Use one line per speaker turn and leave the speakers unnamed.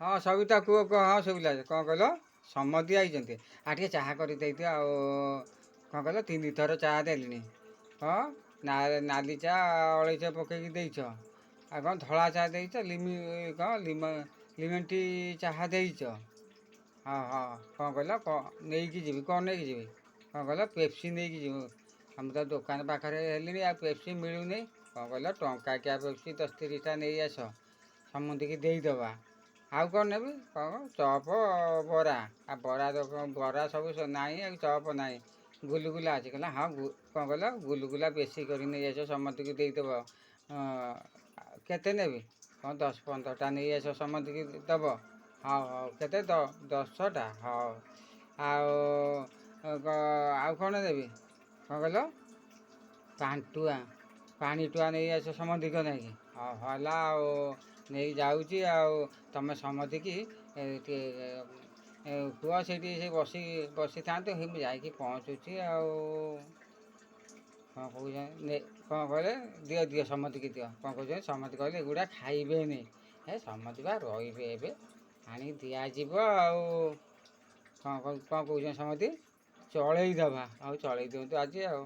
ହଁ ସବିତା, କୁହ କୁହ। ହଁ, ଶୁଭିଲା। କ'ଣ କହିଲ? ସମତି ଆଇଛନ୍ତି? ଆଉ ଟିକେ ଚାହା କରି ଦେଇଦିଅ। ଆଉ କ'ଣ କହିଲ? ତିନିଥର ଚା ଦେଲିଣି। ହଁ, ନାଲି ଚା ଅଳେଇଚ ପକେଇକି ଦେଇଛ, ଆଉ କ'ଣ ଧଳା ଚା ଦେଇଛ, ଲିମି କ'ଣ ଲିମେଣ୍ଟ ଚାହା ଦେଇଛ। ହଁ ହଁ, କ'ଣ କହିଲ? କ'ଣ ନେଇକି ଯିବି? କ'ଣ ନେଇକି ଯିବି? କ'ଣ କହିଲ? ପେପ୍ସି ନେଇକି ଯିବୁ? ଆମେ ତ ଦୋକାନ ପାଖରେ ହେଲିଣି, ଆଉ ପେପ୍ସି ମିଳୁନି। କ'ଣ କହିଲ? ଟଙ୍କାକିଆ ପେପ୍ସି 10 30ଟା ନେଇ ଆସ, ସମୁନ୍ଦିକି ଦେଇଦେବା। ଆଉ କ'ଣ ନେବି? କ'ଣ ଚପ, ବରା? ଆଉ ବରା, ବରା ସବୁ ନାହିଁ, ଆଉ ଚପ ନାହିଁ, ଗୁଲୁଗୁଲା ଅଛି। କହିଲା ହଁ, କ'ଣ କହିଲ? ଗୁଲୁଗୁଲା ବେଶୀ କରି ନେଇ ଆସ, ସମସ୍ତଙ୍କୁ ଦେଇଦେବ। କେତେ ନେବି? କ'ଣ 10 15ଟା ନେଇ ଆସ, ସମସ୍ତଙ୍କୁ ଦେବ। ହଉ ହଉ, କେତେ? 10ଟା। ହଉ। ଆଉ ଆଉ କ'ଣ ନେବି? କ'ଣ କହିଲ? ପାଣ୍ଟୁଆ, ପାଣିଟୁଆ ନେଇ ଆସ ସମଧିକ ନେଇକି। ହଉ, ହେଲା, ଆଉ ନେଇକି ଯାଉଛି। ଆଉ ତୁମେ ସମତିକି ଟିକେ କୁହ, ସେଇଠି ସେ ବସିଥାନ୍ତୁ, ମୁଁ ଯାଇକି ପହଞ୍ଚୁଛି। ଆଉ କ'ଣ କହୁଛନ୍ତି? କ'ଣ କହିଲେ? ଦିଅ ଦିଅ, ସମତିକି ଦିଅ। କ'ଣ କହୁଛନ୍ତି? ସମସ୍ତେ କହିଲେ ଏଗୁଡ଼ା ଖାଇବେନି। ଏ ସମସ୍ତେ ବା ରହିବେ, ଏବେ ଆଣିକି ଦିଆଯିବ। ଆଉ କ'ଣ କ'ଣ କହୁଛନ୍ତି ସମସ୍ତେ? ଚଳେଇ ଦେବା। ଆଉ ଚଳେଇ ଦିଅନ୍ତୁ ଆଜି ଆଉ।